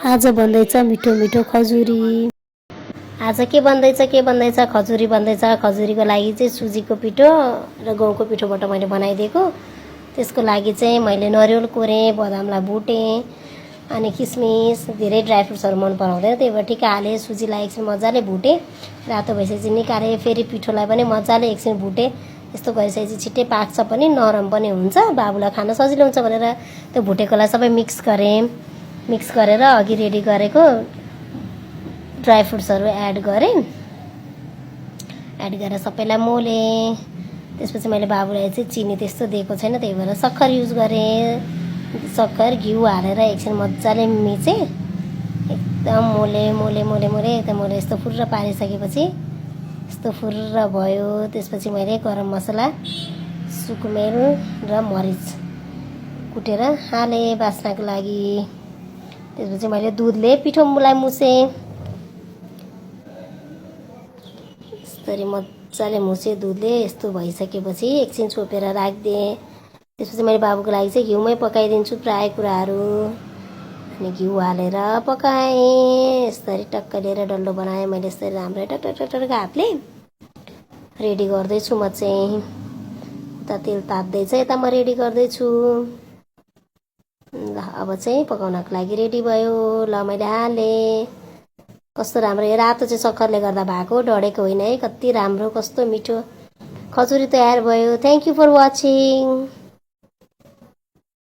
आज बन्दैछ मिठो मिठो खजुरी। आज के बन्दैछ खजुरी बन्दैछ। खजुरीको लागि चाहिँ सुजीको पिठो र गहुँको पिठोबाट मैले बनाइदिएको। त्यसको लागि चाहिँ मैले नरिवल कोरेँ, बदामलाई भुटेँ, अनि किसमिस, धेरै ड्राई फ्रुट्सहरू मन पराउँदैन, त्यही भएर ठिक हालेँ। सुजीलाई एकछिन मजाले भुटेँ, रातो भइसकेपछि निकालेँ। फेरि पिठोलाई पनि मजाले एकछिन भुटेँ। यस्तो गरिसकेपछि छिट्टै पाक्छ पनि, नरम पनि हुन्छ, बाबुलाई खान सजिलो हुन्छ भनेर त्यो भुटेकोलाई सबै मिक्स गरेँ। मिक्स गरेर अघि रेडी गरेको ड्राई फ्रुट्सहरू एड गरेँ। एड गरेर सबैलाई मोलेँ। त्यसपछि मैले बाबुलाई चाहिँ चिनी त्यस्तो दिएको छैन, त्यही भएर सक्खर युज गरेँ। सक्खर घिउ हालेर एकछिन मजाले मिचेँ। एकदम मोले मोले मोले मोले एकदम मोले। यस्तो फुर्र पारिसकेपछि यस्तो फुर्र भयो। त्यसपछि मैले गरम मसला, सुकुमेल र मरिच कुटेर हालेँ बास्नाको लागि। त्यसपछि मैले दुधले पिठोलाई मुछेँ। यसरी मजाले मुछेँ दुधले। यस्तो भइसकेपछि एकछिन छोपेर राखिदिएँ। त्यसपछि मैले बाबुको लागि चाहिँ घिउमै पकाइदिन्छु प्राय कुराहरू। अनि घिउ हालेर पकाएँ। यसरी टक्क लिएर डल्लो बनाएँ मैले। यसरी राम्रै टक हातले रेडी गर्दैछु म चाहिँ। उता तेल ताप्दैछ, यता म रेडी गर्दैछु। ल अब चाहिँ पकाउनको लागि रेडी भयो। ल मैले हालेँ। कस्तो राम्रो, यो रातो चाहिँ सक्खरले गर्दा भएको, डढेको होइन है। कति राम्रो, कस्तो मिठो खजुरी तयार भयो। Thank you for watching.